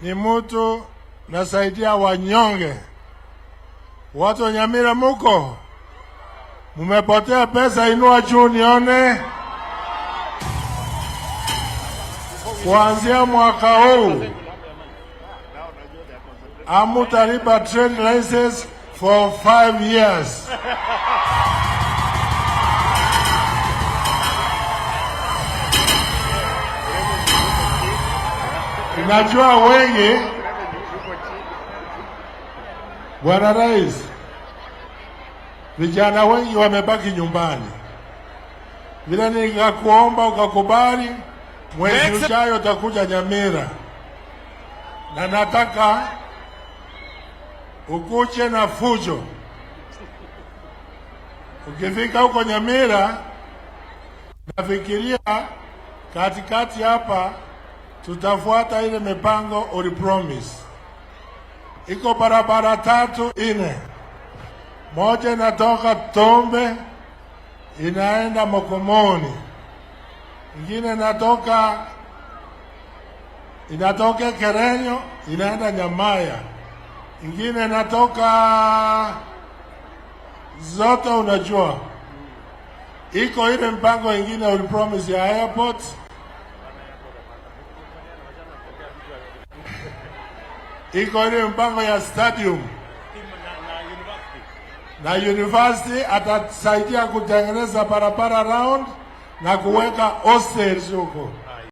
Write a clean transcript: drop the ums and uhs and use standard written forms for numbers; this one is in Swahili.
Ni mtu nasaidia wanyonge. Watu wa Nyamira muko? Mumepotea pesa, inua juu nione. Kuanzia mwaka huu hamutalipa trade license for 5 years. Najua wengi, Bwana Rais, vijana wengi wamebaki nyumbani. Vile nikakuomba ukakubali, mwezi ujayo utakuja Nyamira, na nataka ukuje na fujo. Ukifika huko Nyamira, nafikiria katikati hapa tutafuata ile mipango ulipromise. Iko barabara tatu ine, moja inatoka Tombe inaenda Mokomoni, ingine inatoka Kerenyo inaenda Nyamaya, ingine inatoka zote, unajua iko ile mpango ingine ulipromise ya airport. Iko ile mpango ya stadium na university, atasaidia kutengeneza barabara round na kuweka hostels huko.